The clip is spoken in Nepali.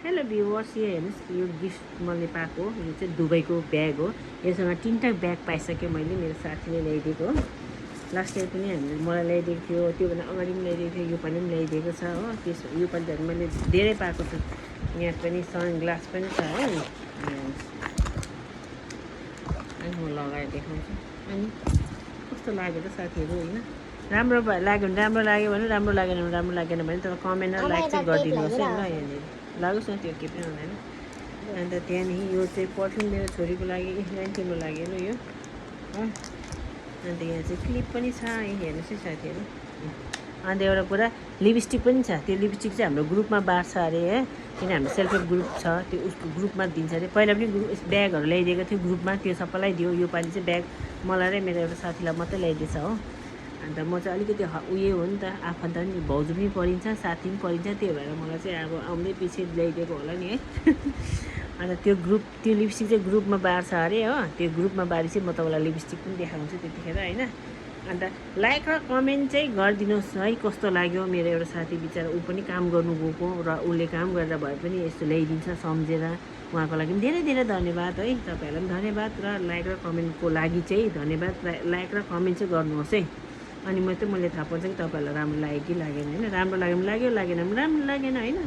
हेलो भ्युवर्स, यो हेर्नुहोस्, यो गिफ्ट मैले पाएको यो चाहिँ दुबईको ब्याग हो। यसमा 3टा ब्याग पाइसकेँ मैले, मेरो साथीले ल्याइदिएको हो। लास्ट टाइम पनि हामीले मलाई ल्याइदिएको थियो, त्योभन्दा अगाडि पनि ल्याइदिएको थियो, योपालि पनि ल्याइदिएको छ हो। त्यस योपालि झन् मैले धेरै पाएको छु। यहाँ पनि सनग्लास पनि छ है। अनि म लगाएर देखाउँछु। अनि कस्तो लाग्यो त साथीहरू, होइन? राम्रो लाग्यो भने राम्रो लाग्यो भने राम्रो लागेन भने राम्रो लागेन भने तर कमेन्ट र लाइक चाहिँ गरिदिनुहोस् है ल। यहाँनिर लागोस् न, त्यो केही पनि हुँदैन। अन्त त्यहाँदेखि यो चाहिँ पर्फ्युम मेरो छोरीको लागि, तिम्रो लागि ल यो। अन्त यहाँ चाहिँ क्लिप पनि छ, हेर्नुहोस् है साथीहरू। अन्त एउटा कुरा लिपस्टिक पनि छ। त्यो लिपस्टिक चाहिँ हाम्रो ग्रुपमा बाँड्छ अरे है, किन हाम्रो सेल्फ हेल्प ग्रुप छ, त्यो उसको ग्रुपमा दिन्छ अरे। पहिला पनि ब्यागहरू ल्याइदिएको थियो ग्रुपमा, त्यो सबैलाई दियो। योपालि चाहिँ ब्याग मलाई र मेरो एउटा साथीलाई मात्रै ल्याइदिएछ हो। अन्त म चाहिँ अलिकति उयो हो नि त, आफन्त पनि भाउजू पनि परिन्छ, साथी पनि परिन्छ, त्यही भएर मलाई चाहिँ अब आउँदै पछि ल्याइदिएको होला नि है। अन्त त्यो लिपस्टिक चाहिँ ग्रुपमा बाँड्छ अरे हो। त्यो ग्रुपमा बाँडेपछि म तपाईँलाई लिपस्टिक पनि देखाउँछु त्यतिखेर, होइन? अन्त लाइक र कमेन्ट चाहिँ गरिदिनुहोस् है, कस्तो लाग्यो। मेरो एउटा साथी बिचरा ऊ पनि काम गर्नु गएको र उसले काम गरेर भए पनि यस्तो ल्याइदिन्छ सम्झेर, उहाँको लागि पनि धेरै धेरै धन्यवाद है। तपाईँहरूलाई पनि धन्यवाद र लाइक र कमेन्टको लागि चाहिँ धन्यवाद। लाइक र कमेन्ट चाहिँ गर्नुहोस् है। अनि मैले थाहा पाउँछ कि तपाईँहरूलाई राम्रो लाग्यो कि लागेन, होइन? राम्रो लाग्यो भने लाग्यो, लागेन भने राम्रो लागेन, होइन?